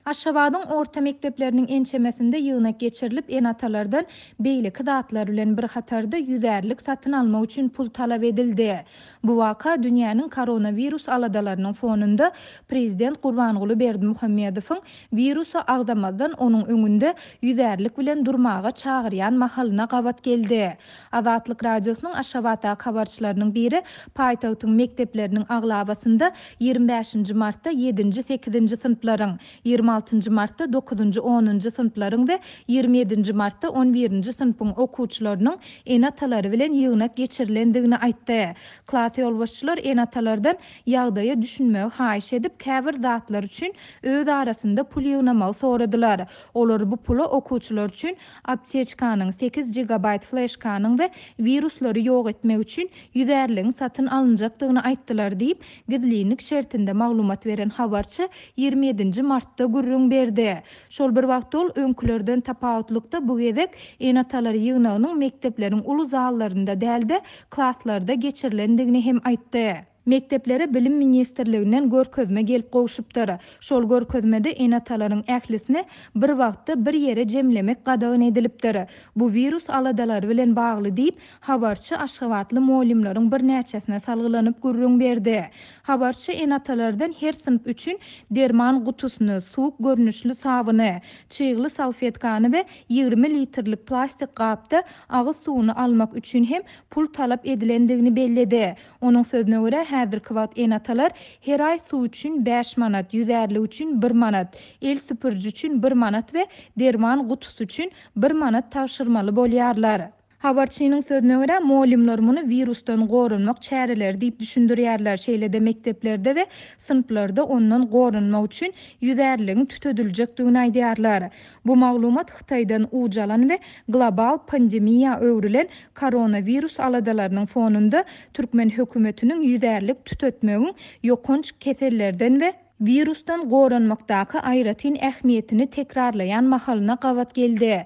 Aşgabadyň orta mekdepleriniň ençemesinde ýygnak geçirilip, ene-atalardan beýleki zatlar bilen bir hatarda ýüzärlik satyn almak üçin pul talap edildi. Bu waka dünýäniň koronawirus aladalarynyň fonunda prezident Gurbanguly Berdimuhamedowyň wirusy agzamazdan onuň öňünde ýüzärlik bilen durmaga çagyrýan mahalyna gabat geldi. Azatlyk Radiosynyň Aşgabatdaky habarçylarynyň biri paýtagtyň mekdepleriniň aglabasynda 25-nji martda ýedinji-sekizinji synplaryň, 26-njy martda dokuzynjy-onunjy synplaryň we 27-nji martda on birinji synpyň okuwçylarynyň ene-atalary bilen ýygnak geçirilendigini aýtdy. Klas ýolbaşçylar ene-atalardan ýagdaýa düşünmegi haýyş edip, käbir zatlar üçin öz arasynda pul ýygnamagy soradylar. Olar bu pula okuwçylar üçin apteçkanyň, sekiz gigabaýt fleşkanyň we wiruslary ýok etmek üçin ýüzärligiň satyn alynjakdygyny aýtdylar diýip, gizlinlik şertinde maglumat beren habarçy 27-nji martda gürrüň berdi. Şol bir wagtda ol öňkülerden tapawutlykda bu gezek ene-atalar ýygnagynyň mekdepleriň uly zallarynda däl-de, klaslarda geçirilendigini hem aýtdy. Mekdeplere Bilim ministrliginden görkezme gelip gowşupdyr. Şol görkezmede ene-atalaryň ählisini bir wagtda bir ýere jemlemek gadagan edilipdir. Bu wirus aladalary bilen bagly diýip, habarçy aşgabatly mugallymlaryň birnäçesine salgylanyp gürrüň berdi. Habarçy ene-atalardan her synp üçin derman gutusyny, suwuk görnüşli sabyny, çygly salfetkany we 20 litrlik plastik gapda agyz suwuny almak üçin hem pul talap edilendigini belledi. Onuň sözüne görä, häzirki wagt ene-atalar her aý suw üçin bäş manat, ýüzärlik üçin bir manat, el süpüriji üçin bir manat we derman gutusy üçin bir manat tabşyrmaly bolýarlar. Habarçynyň sözüne görä, mugallymlar muny wirusdan goranmak çäreleri diýip düşündirýärler, şeýle-de mekdeplerde we synplarda ondan goranmak üçin ýüzärligiň tütediljekdigini aýdýarlar. Bu maglumat Hytaýdan uç alan we global pandemiýa öwrülen koronawirus aladalarynyň fonunda türkmen hökümetiniň ýüzärlik tütetmegiň ýokanç kesellerden we wirusdan goranmakdaky aýratyn ähmiýetini tekrarlaýan mahalyna gabat geldi.